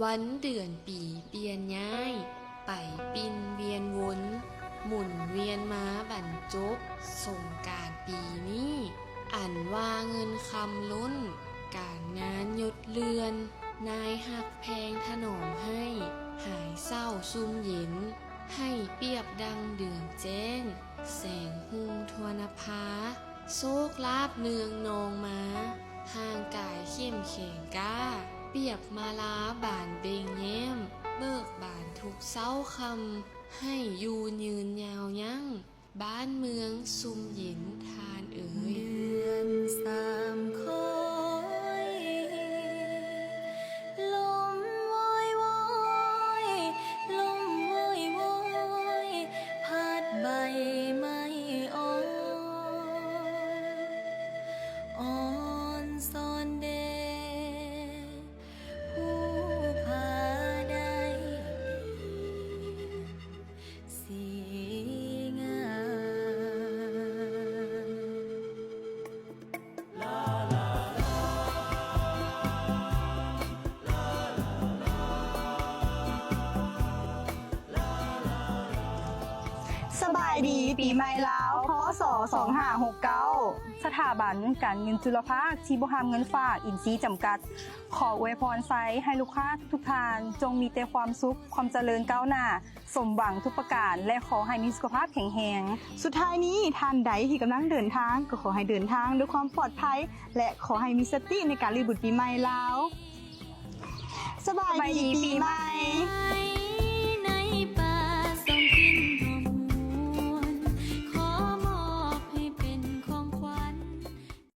ວັນເດືອນປີປ່ຽນຍ້າຍ ໄປປິ່ນວຽນວົນ ໝູນວຽນມາບັນຈົບສົງການປີນີ້. ອັນວ່າເງິນຄຳລົ້ນ ການງານຍົດເລື່ອນ ນາຍຮັກແພງຖະໜອມໃຫ້ ຫາຍເສົ້າຊຸ່ມເຢັນ ໃຫ້ປຽບດັ່ງເດືອນແຈ້ງ ແສງຮຸ່ງທົ່ວນະພາ. ໂຊກລາບເນື່ອງນອງມາ ຮ່າງກາຍເຂັ້ມແຂງກ້າ ປຽບມາລາບານເບັ່ງແຍ້ມ ເບີກບານທຸກເຊົ້າຄ່ຳ ໃຫ້ຢູ່ຍືນຍາວຍັງ ບ້ານເມືອງຊຸ່ມເຢັນທ່ານເອີຍ. ເດືອນສາມຄອຍ ລົມໂວຍໂວຍ ລົມໂວຍໂວຍ ພັດໃບໄມ້ອ່ອນ ອ່ອນສອນແດ່ ຜູ້ພາໄດ້ດີ ສີງາມ. ສະບາຍດີປີໃໝ່ລາວ ພ.ສ. ສອງຫ້າຫົກເກົ້າ ສະຖາບັນການເງິນຈຸລະພາກທີ່ບໍ່ຮັບເງິນຝາກ ອິນຊີ ຈຳກັດ ຂໍອວຍພອນໄຊໃຫ້ລູກຄ້າທຸກໆທ່ານ ຈົ່ງມີແຕ່ຄວາມສຸກ, ຄວາມຈະເລີນກ້າວໜ້າ, ສົມຫວັງທຸກປະການ ແລະ ຂໍໃຫ້ມີສຸຂະພາບແຂງແຮງ. ສຸດທ້າຍນີ້, ທ່ານໃດທີ່ກຳລັງເດີນທາງ ກໍຂໍໃຫ້ເດີນທາງດ້ວຍຄວາມປອດໄພ ແລະ ຂໍໃຫ້ມີສະຕິໃນການຫຼິ້ນບຸນປີໃໝ່ລາວ. ສະບາຍດີປີໃໝ່.